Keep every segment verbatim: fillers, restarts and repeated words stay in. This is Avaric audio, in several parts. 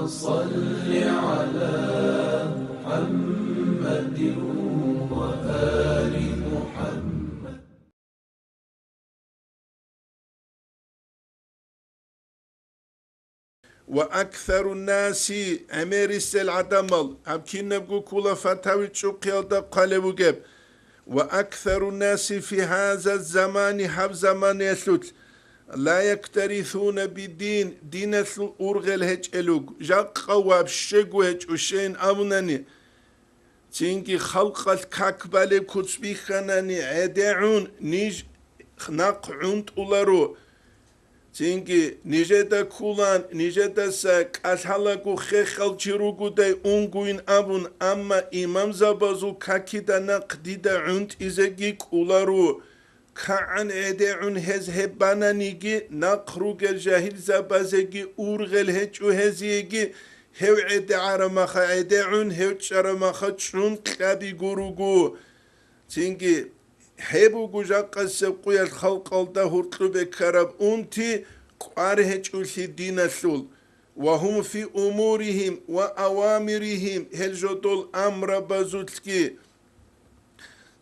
صل على محمد وآل محمد. Ва аксару наси, гӀемерисел гӀадамал, гьаб кинабго ккола Фатави чӀухъиялда хъвалеб бугеб, ва аксару наси фи гьаза замани, гьаб заманаялъулъ, ла яктарисуна биддин, диналъул ургъел гьечӀел руго, жакъа вообще гьечӀо щайин абунани, цинги халкъалъ как балеб куц бихьанани гӀедегӀун ниж нахъ гӀунтӀуларо. Цинги нижеда кколан, нижедаса кӀалъалаго хехал чи ругодай унгойин абун, амма имамзабазул какида нахъ дида гӀунтӀизеги кӀоларо. КагӀан гӀедегӀун гьез гьеб бананиги, нахъ ругел жагьилзабазеги ургъел гьечӀо гьезиеги, гьев гӀедегӀарамаха гӀедегӀун, гьев чӀарамаха чӀун кьабиго руго. Цинги гьеб буго жакъасеб къуялъ халкъалда гьоркьобе ккараб унти кӀвар гьечӀолъи диналъул, ва гьум фи умурихим ва авамирихим, гьел жодол амрабазулъги,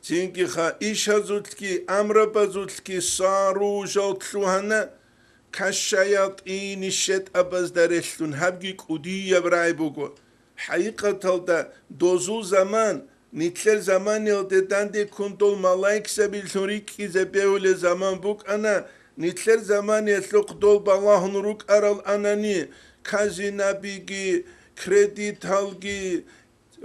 цинги ха ишазулъги амрабазулъги сару жал лъугьана, кашшаятӀини щетӀабазда релълъун, гьабги кӀудияб рагӀи буго. ХӀакъикъаталда дозул заман, нилъер заманиялде дандеккун дол малаикзабилъун рикӀкӀизе бегьулел заман букӀана, нилъер заманиялъухъ дол балагьун рукӀарал анани, казинабиги, кредиталги,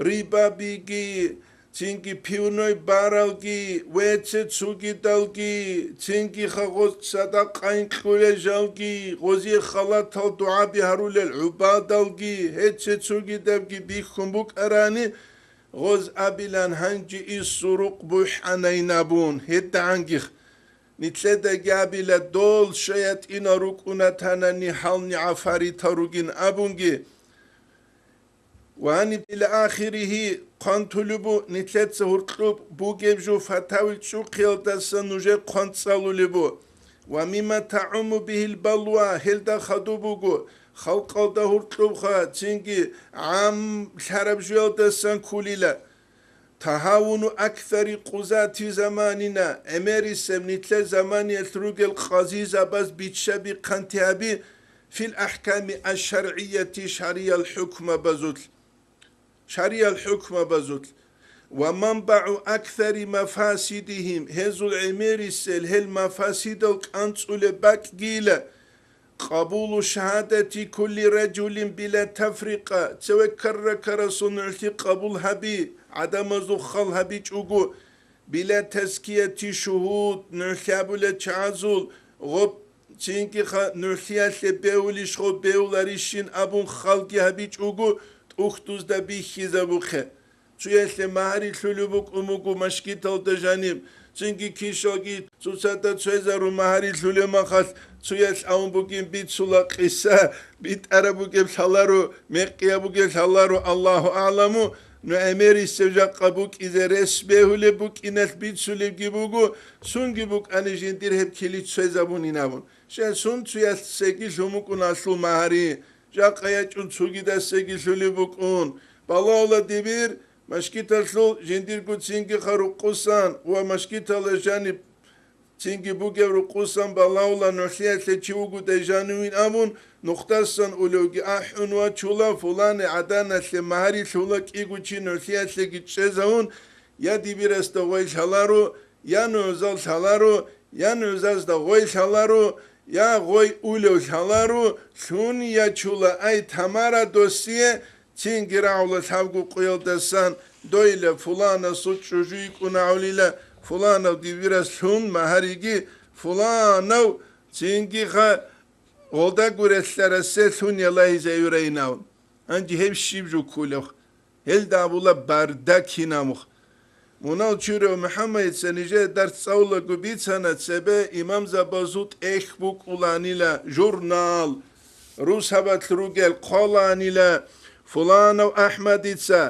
рибабиги, цинги пивной баралги, вецце цугидалги, цинги хагъоз садакъайин кьулел жалги, гъозие халатал дугӀаби гьарулел гӀубадалги, гьецце цугидабги бихьун букӀарани, гъоз абилан гьанже исурукъ бухӀанайин абун, гьедагӀангих. Нилъедаги абила дол шаятӀинал рукӀуна танани гьал нигӀафаритал ругин абунги. Ва гьаниб ила ахирихи хъван тулеб бу нилъеца гьуркьуб бугеб жо фатавил чӀухъиялдаса нужер хъван цӀалулеб бу. Ва мимма тагӀумму бигьил балва, гьелда хадуб буго, халкъалда гьуркьубха цинги гӀам лъараб жоялдасан кколила. Тагьавуну аксари къузати заманина, гӀемерисеб нилъер заманиялъ ругел къазизабаз биччаби-хъанти гьаби, фил ахӀками аш-шаргӀияти, шариял хӀукмабазулъ, шариял хӀукмабазулъ, ва манбагӀу аксари мафасидихим, гьезул гӀемерисел гьел мафасидал кӀанцӀулеб бакӀгийила, къабулу шагьадати кулли ражулин била тафрикъа, цеве ккара-ккарасул нугӀлъи къабул гьаби, гӀадамазул хал гьабичӀого, била тазкияти шугьуд, нугӀлъи абула чагӀазул, гъоб цинги ха нугӀлъиялъе бевулищ гъоб бевуларищин абун халги гьабичӀого, тӀухьдузда бихьизабухъе. Цуялъе магьари лъулеб букӀун буго машгиталда жаниб, цинги кишалги цоцазда цоязарун магьари лъулеб махалъ, цуялъ авун бугин бицула къиса, битӀараб бугеб лъаларо, мекъияб бугеб лъаларо, Аллагьу агӀламу, ну гӀемерисев жакъа букӀизе рес бегьулеб букӀиналъ бицулебги буго, цунги букӀани жиндир гьеб кили цоязабунин абун. Щай сун цуялъ сеги лъун букӀун алъул магьари? Жакъа ячӀун цугидасеги лъулеб букӀун. Балагьула дибир, машгиталъул жиндирго цинги ха рукъусан ва машгитала жаниб цинги бугеб рукъусан балагьула нугӀлъиялъе чи вугодай жанивин абун, нухдасан улевги ахӀун вачула, фулани гӀаданалъе магьари лъула кӀиго чи нугӀлъиялъеги чӀезавун, я дибирасда гъой лъаларо, я нугӀзал лъаларо, я нугӀзазда гъой лъаларо, я гъой улев лъаларо, лъун ячула, ай, тамара досие, цинги рагӀула лъабго къуялдасан, дойла фуланасул чӀужу йикӀунагӀулила, фуланав дибирас лъун магьариги, фуланав цинги ха гъолда гурелъарасе лъун ялагьизе гӀурайинав. Гьанже гьеб щиб жо кколев? Гьелда абула бардак гьинамух. Мунал чурав МухӀаммадица нижее дарс цӀалулаго бицана цебе имамзабазул тӀехь букӀуланила журнал, русабалъ ругел хъваланила, фуланав АхӀмадица,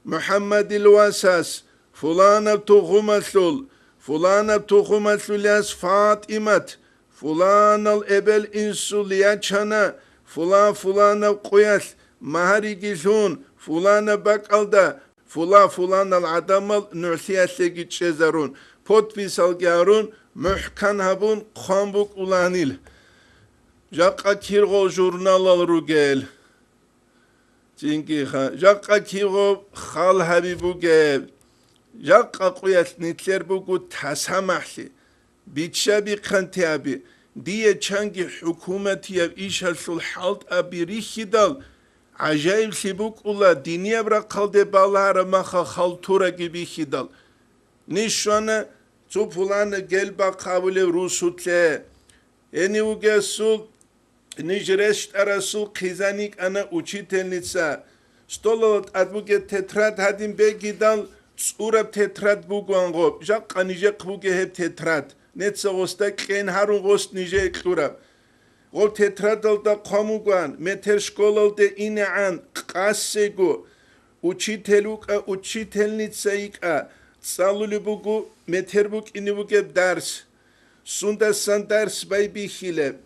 МухӀаммадил васас, фуланаб тухумалъул, фуланаб тухумалъул яс ФатӀимат, фуланал эбел инсул ячана, фулан-фуланав къуялъ, магьариги лъун, фулана бакӀалда, фула-фуланал гӀадамал нугӀлъиялъеги чӀезарун, подписалги гьарун, мухӀкан гьабун, хъван букӀуланил. Жакъа киргъол журналал ругел. Цинги ха-, жакъа кигъо хал гьаби бугеб. Жакъа къуялъ нилъер буго тасамахӀлъи, биччаби-хъантиаби, дие чанги хӀукуматияб ишалъул хӀалтӀаби рихьидал, гӀажаиблъи букӀула динияб рахъалде балагьараб маха халтураги бихьидал. Ниж щвана цо пулана гел бахъ абулев русутлъе. Гьенив вугесул Ниж рещтӀарасул хъизан йикӀана учительница. Столалда тӀад бугеб тетрад гьадин бегидал, цӀураб тетрад бугоан гъоб. Жакъа нижехъ бугеб гьеб тетрад. Неца гъосда кьен гьарун гъос нижее кьураб. Гъоб тетрадалда хъван бугоан, метер школалде инегӀан къасего, учитель вукӀа, учительница йикӀа, цӀалулеб буго метер букӀине бугеб дарс. Сундасан дарс байбихьилеб,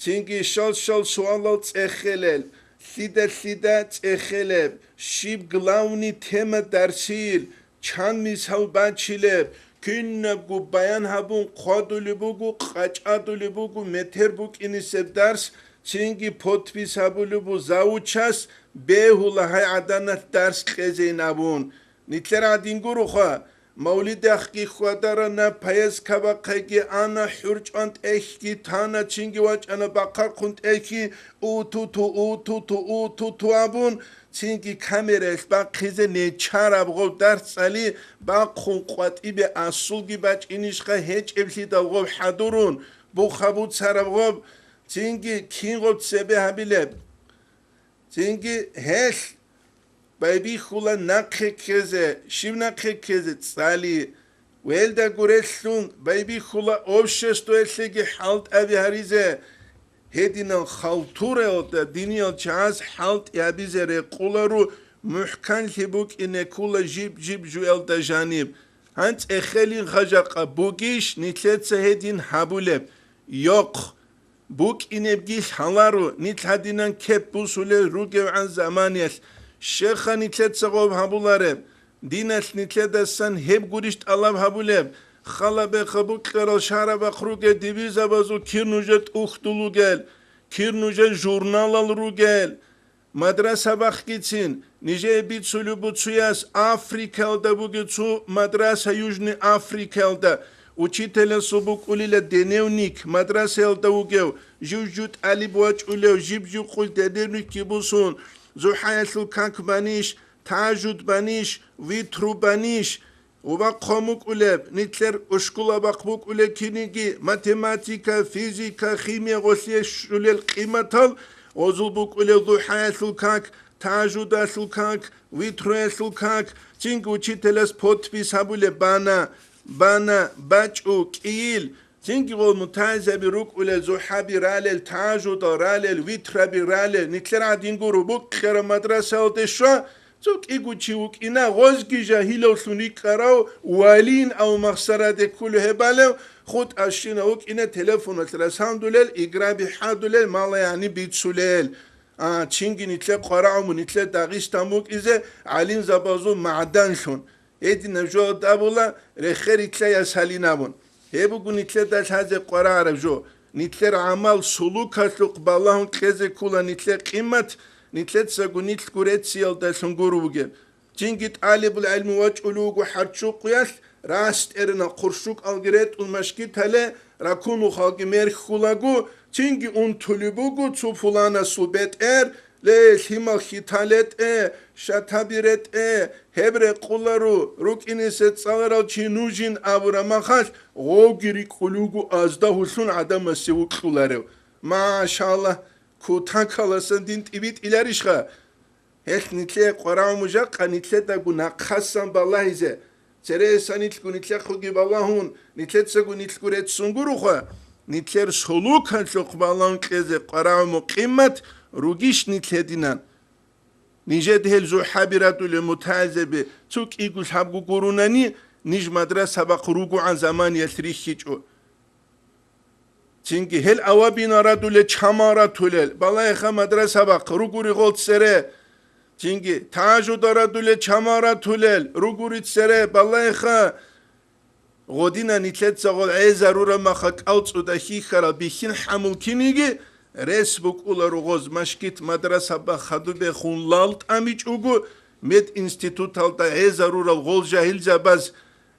цинги щал-щал суалал цӀехелел, лъида-лъида цӀехелеб, щиб главный тема дарсил, чан мисал бачилеб, кинабго баян гьабун хъвадулеб буго, къачӀадулеб буго метер букӀинисеб дарс, цинги подпись гьабулеб бу завучас, бегьула гьай гӀаданалъ дарс кьезейин абун. Нилъер гӀадин гуроха, мавлидахъги хьвадарана, поездка бахъайги ана, хӀурчӀван тӀехьги тана, чинги вачӀана бахъахъун тӀехьги, у-ту-ту, у-ту-ту, у-ту-ту абун, цинги камераялъ бахъизе нечараб гъов дарс цӀали, бахъун къватӀибе асулги бачӀинищха гьечӀеблъидал гъов хӀадурун, буха буцараб гъов, цинги кин гъов цебе гьабилеб? Цинги гьелъ байбихьула нахъе ккезе, щив нахъе ккезе? ЦӀали. Велда гурелъун байбихьула обществоялъеги хӀалтӀаби гьаризе. Гьединал халтураялда диниял чагӀаз хӀалтӀи гьабизе рекъоларо, мухӀканлъи букӀине ккола жиб-жиб жуялда жаниб. ГьанцӀ эхелин хажакъа бугищ нилъеца гьедин гьабулеб? Йохъ! БукӀинебги лъаларо, нилъ гьадинан кеп бусулел ругевгӀан заманиялъ. Щеха нилъеца гъоб гьабулареб? Диналъ нилъедасан гьеб гурищ тӀалаб гьабулеб? Халабеха букьарал шарабахъ ругел дивизабазул кир нужер тӀухьдул ругел, кир нужер журналал ругел? Мадраса бахъгицин, нижее бицулеб буцуяс Африкаялда бугев цо мадраса Южный Африкаялда, учителясул букӀулила дневник, мадрасаялда вугев, жив-жив тӀалиб вачӀулев, жиб-жив къуй дневникги бусун, зухӀаялъул как банищ, тажуд банищ, витру банищ, Убахъ хъван букӀулеб, нилъер ушкулабахъ букӀулеб киниги, математика, физика, химия гъолъие щулел къиматал, гъозул букӀулеб духӀаялъул как, тажудалъул как, витруялъул как, цинги учителас подпись гьабулеб бана, бана, бачӀу, кӀийил, цинги гъол мутагӀилзаби рукӀулел зухӀаби ралел, тажудал ралел, витраби ралел, нилъер гӀадин гуро букьараб мадрасаялде щва, Цо кӀиго чи вукӀина, гъозги жагьилавлъун рикӀкӀарав, валин ав махсараде кколев гьебалев, хутӀа щина вукӀина, телефоналъ расандулел, играби хӀадулел, мала гьани бицулел. А, чинги нилъе къварагӀуму, нилъе Дагъистан букӀизе гӀалимзабазул магӀданлъун. Гьединаб жо абула, рехе рилълъаяс гьалинабун. Гьеб буго нилъеда лъазе къварагӀараб жо. Нилъер гӀамал-сулукалъухъ балагьун кьезе ккола нилъер къимат, нилъецаго нилъго рецциялдалъун гуро бугеб. Цинги тӀалибул гӀелму вачӀулев вуго хӀарччукъуялъ, рас тӀерна хъуршукъалги ретӀун машгитале, ракунухъалги мерхьулаго, цинги унтулеб буго цо пуланасул бетӀер, Ле, лъимал хьиталетӀе, шатаби ретӀе, гьеб рекъоларо, рукӀинисе цӀаларал чи нужин абураб махалъ, гъовги рикӀкӀулев вуго аздагьулъун гӀадамасе вукьуларев. Машаллагь, кутакаласан дин тӀибитӀиларищха? Гьелъ нилъее къварагӀуму жакъа нилъедаго нахъасан балагьизе. Цересанилъго нилъехъоги балагьун, нилъецаго нилъго реццун гуроха, нилъер солуканлъухъ балагьун кьезе къварагӀуму къимат ругищ нилъ гьединан? Нижеда гьел зухӀаби радулел мутагӀилзаби цо кӀиго лъабго гурунани, ниж мадрасабахъ ругогӀан заманиялъ рихьичӀо. Цинги гьел авабина радулел чамал ратулел, балагьеха мадрасабахъ ругури гъол цере, Цинги тажу дарадулел чамаратулел ругури цере балайха. Гъодина нилъеца гъол гӀезарураб маха кӀалцӀуда хьихьарал бихьин хӀамул киниги рес букӀула ругъоз машгит мадрасаба хадубехун лал тӀамичӀого, мединституталда гӀезарурал гъол жагьилзабаз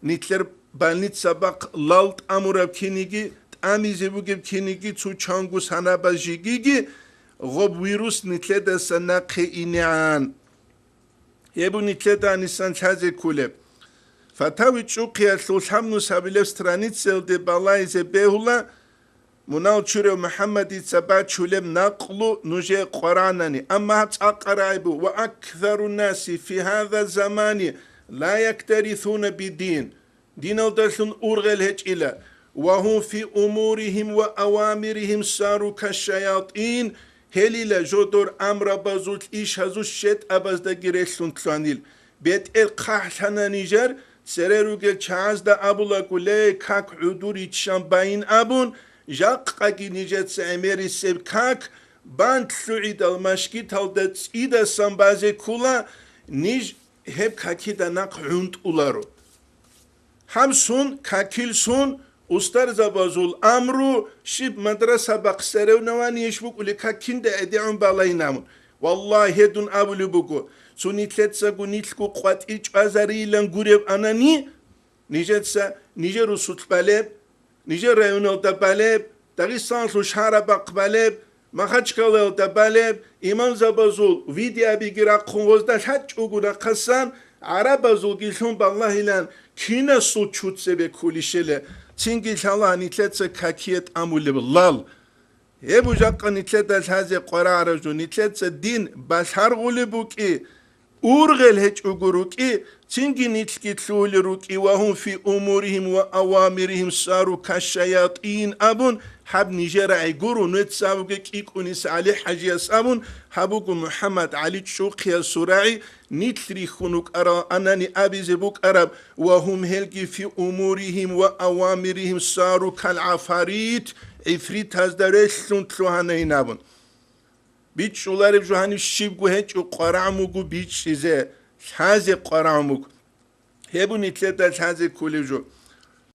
нилъер больницабахъ лал тӀамураб киниги, тӀамизе бугеб киниги цу чанго санабаз жигиги, гъоб вирус нилъедаса нахъе инегӀан. Гьеб нилъеда гьанисан лъазе кколеб. Фатави чӀухъиялъул лъабнус гьабилеб страницаялде балайзе бегьула, мунал чурев МухӀаммадица бачулеб накълу нужее къваранани, амма гьаб цӀакъа рагӀи буго: «Ва аксару наси фи гьаза замани ла яктарисуна бидин». Диналдалъун ургъел гьечӀила. «Ва гьум фи умурихим ва авамирихим сару кашшаятин», гьелила жодор амрабазул, ишазул щетӀабаздаги релълъун лъугьанил. БетӀер хъахӀлъана нижер, цере ругел чагӀазда абулаго: «Ле, как гӀудур иччан байин», – абун, жакъаги нижеца гӀемерисеб как бан лъугӀидал машгиталда цӀидасан базе ккула, ниж гьеб какида нахъ гӀунтӀуларо. Гьаб сун, какил сун, устарзабазул амру, щиб мадраса бахъ соревнованиеш букӀули какинда гӀедегӀун балайин абун. Валлагь, гьедун абулеб буго, цо нилъецаго нилъго къватӀир чӀвазарийилан гуреб анани, нижеца нижер русулъ балеб, нижер районалда балеб, Дагъистаналъул шагьарабахъ балеб, Махачкалаялда балеб, имамзабазул видеобиги рахъун гъозда лъачӀого рахъасан, гӀарабазулги лъун балагьилан, кинасул чуцебе ккулищела, цинги лъала нилъеца какие тӀамулеб лал. Гьеб жакъа нилъеда лъазе къварагӀараб жо, нилъеца дин балъаргъулеб букӀи, ургъел гьечӀого рукӀи, цинги нилъги лъугьулел рукӀи, «Ва гьум фи умурихим ва авамирихим сару кашшаятин», абун, гьаб нижер рагӀи гуро, нугьецабуге кӀикӀуниса ГӀали-ХӀажияс абун, гьаб буго МухӀаммад ГӀали ЧӀухъиясул рагӀи, нилъ рихьун рукӀарал анани абизе букӀараб, «Ва гьум», гьелги, «фи умурихим ва авамирихим сару кал гӀафарит», гӀифритазда релълъун лъугьанайин абун. БичӀчӀулареб жо гьаниб щибго гьечӀо, къварагӀ мугу бичӀчӀизе, лъазе къварагӀ мугу. Гьеб нилъеда лъазе кколеб жо.